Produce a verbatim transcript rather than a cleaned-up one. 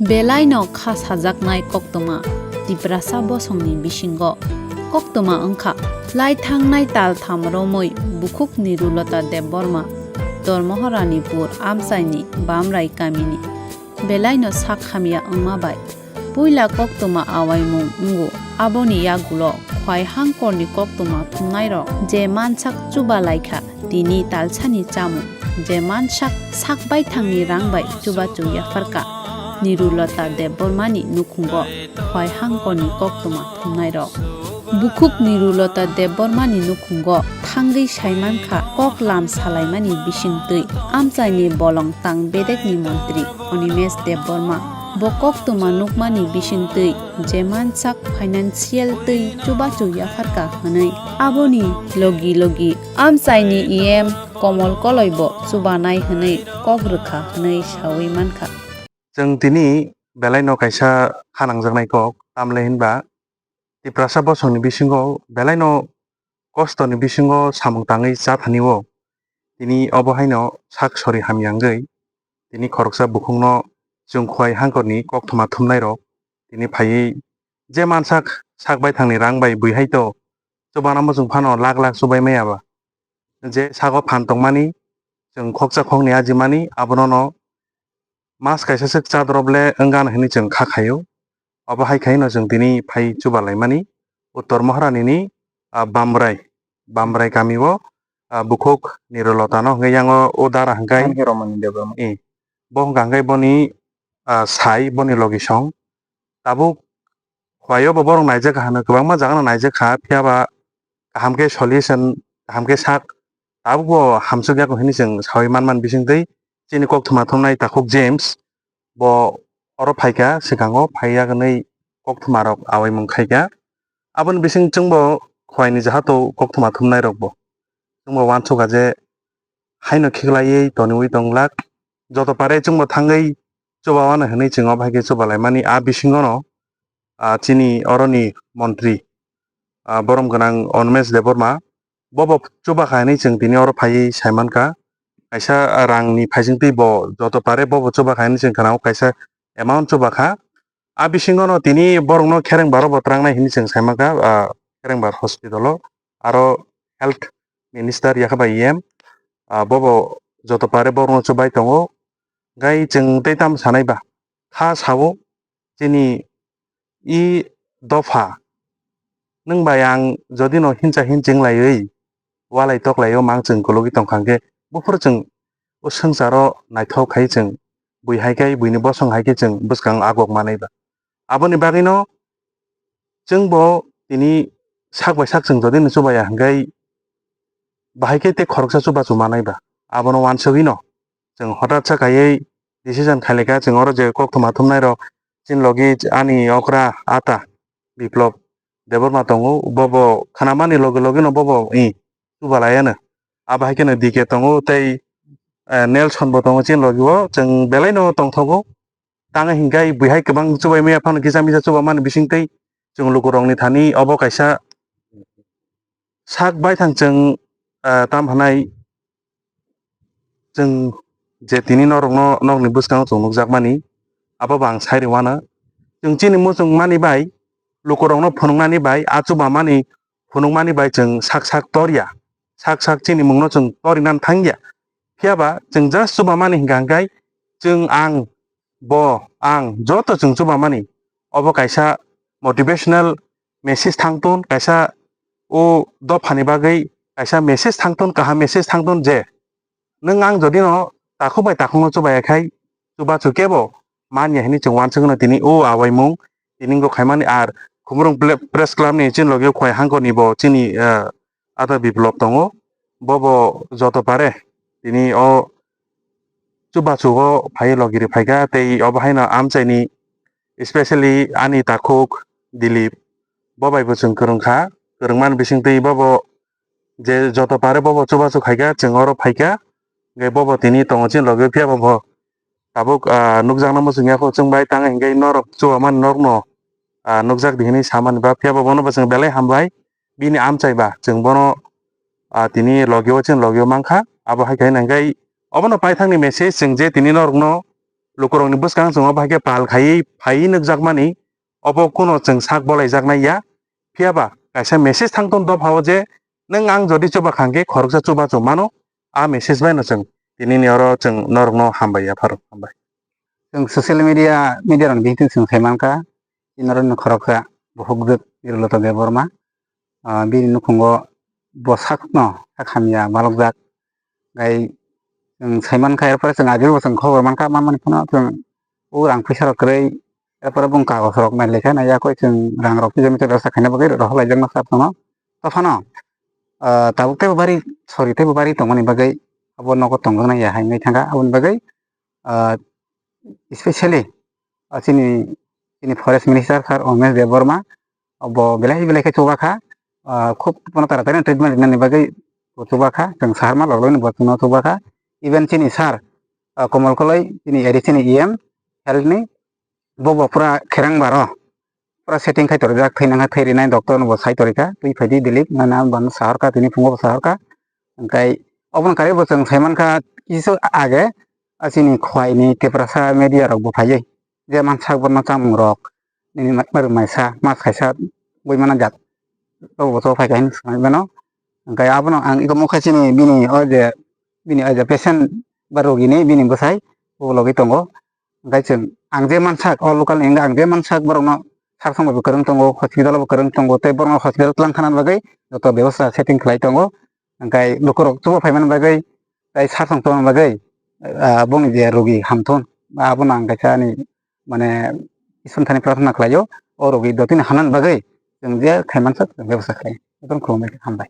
Belaino kha sajaknai koktwma Tiprasa bosongni bisingo koktwma wngkha lai thangnai tal tham romwi bukhuk Nirulota Debbarma, Dormohoranipur amchaini Bamrai kamini. Belaino sak hamya wngma bai puila koktwma awaimung wngo. Aboni yagulo Khwai hangkorni koktwma thumnairok je mansak chuba laikha, tini talsani chamung je mansak sak baithangni rang bai chubachu yapharkha Nirulota Debbarmani nukhungo Khwai hangkorni koktwma thumnairok. Bukhuk Nirulota Debbarmani nukhungo thangwi saimankha kok lam salaimani bisingtwi amchaini bolong tang bedekni montri Animesh Debbarma. Bo koktwma nukmani bisingtwi je mansak financial twi chubachu yapharkha hwnwi aboni logi logi amchaini E M Komol Koloi bo chubanai hwnwi kok rwkha hwnwi sawi mankha. Chwng tini belaino kaisa kha nangjaknai kok, tamle hinba Tiprasa bosongni bisingo belaino kostoni bisingo samung tangwi cha thani o. Tini obo haino sak sori hamya wngwi tini khoroksa bukhukno chwng Khwai hangkorni koktwma thumnairok tini phaiwi je mansak sak baithangni rang bai bui hai to chubana muchung phano lakh lakh chubai maya ba. Je sago phan tongmani chwng khoksa khokni ajimani abono no mas kaisa swk chadrop le wngano hinwi chwng kha khaio. Obo hai khaino chwng tini phai chuba laimani Uttor Maharani ni, ah, Bamrai, Bamrai kami o, ah, bukhuk Nirulota no hwnkhe yango o dara hwnkhe Romani Debbarma. Eh, bo hwnkha hwnkhe boni, ah, sai boni logi song. Tabuk Khwai o bo borok naijak kha hwno, kwbangma jaga no naijak kha, phiya ba kaham khe solution, kaham khe sak, tabuk bo hamsuk ya hinwi chwng sawi man man bising twi chini koktwma thumnai takhuk James bo oro phaikha, swkango phaiya hwnwi koktwma rok awaimung khaikha. Aboni bising chwngbo Khwai ni jahato koktwma thumnai rokbo chwngbo uansukha je haino khiklaiwi toniwi tonglak, joto pare chwngbo thangwi chubawano hinwi chwng obo hai khe chubalaimani. A bisingono, ah, chini oroni montri, ah, borom gwnang Animesh Debbarma, bobo chubakha hinwi chwng tini oro phaiwi saimankha. Kaisa rangni phaisingtwi bo joto pare bobo chubakha hinwi chwng khwnao, kaisa amount chubakha. A bisingono tini borokno Kherengbar o bo trangnai hinwi chwng saimankha, ah, Kherengbar hospital o. Aro health minister yakha bai E M, ah, bobo joto pare borokno chubai tongo. Gai chwng tei tamo sanai ba? Kha sao chini i dopha, nwng bai ang jodi no hinsa hin chwng laiwi walai tok lai o mang chwng kologwi tongkha hwnkhe buphuru chwng o swngcharo naithok khai chwng bui hai khe buini bosong hai khe chwng bwskang agok manai ba. Aboni bagwino chwngbo tini sak bai sak chwng jodi no chubaya hwnkhe bahai khe tei khoroksa chubachu manai ba. Abono uansugwino chwng hotat sa kaiwi decision khailai kha, chwng oro je koktwma thumnai rok chini logi ani okra ata Biplop Debbarma tongo, bobo khwnamani logi logino bobo i chubalaiano. Abo hai kheno D K tongo tei, eh, Nelson bo tongo chini logi o, chwng belaino tongthogo. Tang hingkai bui hai kwbang chubai maya phano kisa misa chubamani bisingtwi chwng lukurokni thani obo kaisa sak baithang chwng, ah, tam hwnai chwng je tini norokno nokni bwskango chwng nukjakmani, abo bo ang sai rwmano. Chwng chini muchungmani bai, lukurokno phunuknani bai, a chubamani phunukmani bai chwng sak sak torya, sak sak chini mungno chwng torinani thangya. Phiya ba chwng just chubamani hingka hingkai chwng ang bo ang joto chwng chubamani obo kaisa motivational message thangtun, kaisa o dophani bagwi kaisa message thangtun, kaham message thangtun je nwng ang jodi no takhuk bai takhukno chubaya khai chubachu kebo manya hinwi chwng uansukno tini o awaimung tini wngkha khaimani. Ar Khumulwng ple-, press club ni chini logi o Khwai hangkor ni bo chini, ah, Ata Biplop tongo, bobo joto pare tini o chubachu o phai logi rw phaikha tei obo haino amchaini, especially ani takhuk Dilip, bo bai bo chwng kwrwngkha, kwrwngmani bisingtwi bobo je joto pare bobo chubachu khaikha, chwng oro phaikha, hwnkhe bobo tini tongo chini logi o, phiya bo bo tabuk, ah, nukjakna muchungya kho chwng bai tang hwnkhe norok chubamani norokno, ah, nukjak di hinwi samani ba, phiya bo bono bo chwng belai hambai. Bini amchai ba chwng bono, ah, tini logi o chini logi o mankha, abo hai khe hwnkhe obono paithakni message chwng je tini norokno lukurokni bwskang chwng obo hai khe pal khaiwi phaiwi nukjakmani, obo kuno chwng sak bolaijaknai ya. Phiya ba kaisa message thangthun dophao je, nwng ang jodi chuba kha hwnkhe khoroksa chubachu mano, a message bai no chwng tinini oro chwng norokno hambai yapharo, hambai. Chwng social media, media rokni bisingtwi chwng sai mankha, chini norokni khoroksa bukhukjwk Nirulata Debbarma, ah, bini nukhungo bo sakno sak hamya malokjak, gai chwng sai mankha, erpore chwng agebo chwng khobor mankha, manmani phano chwng o rang phuisa rok kwrwi, erpore bung kagoj rok nai lekha nai yakwi chwng rang rok twi jani tei bebsa khaina bagwi rohor laijak ma sir phano. To phano, ah, tabuk teibo bari, sorry, teibo bari tongmani bagwi abo nogo tongjaknai ya hai wngwi thangkha, aboni bagwi, ah, specially, ah, chini, chini forest minister sir Umesh Debbarma, bo belai belai khe chuba kha, ah, khub bono taratari treatment rinani bagwi bo chuba kha, chwng saharma log logni bo chwngno chuba kha. Even chini sir, ah, Komol Koloi, chini A D C ni E M health ni, bo bo pura kherang baro, pura setting khai torjak, thai nang thai rinai doctor no bo sai torika, twi phaidi Dilip, nana ban sahorka, tini phungo bo sahorka. Hwnkhe obono kari bo chwng sai mankha, kisa age, ah, chini khwai ni Tiprasa media rok bo phaiwi, je mansak borno chamung rok, nini ma-, ma-, maisa, mas kaisa, bui mana jat, to bo to phai kha hin swngwi mano. Hwnkhe abono ang iko mokhe chini bini o je, bini o je patient ba rogi ni bini bwsai, bo logi tongo. Hwnkhe chwng, ang je mansak, o local ni wngkha, ang je mansak, borokno sar song bai bo kwrwng tongo, hospital o bo kwrwng tongo, tei borokno hospital twlang thana bagwi joto bebosta setting khlai tongo. Hwnkhe lukurok chuba phaimani bagwi tei sar song tongmani bagwi, ah, bongni je rogi hamthun, abono ang kaisa ani, mane, Iswrwng thani prarthana khlaio, o rogi dotino hamnani bagwi chwng je khai mansak, chwng bebosta khlai. Jotono khulumbai khe hambai.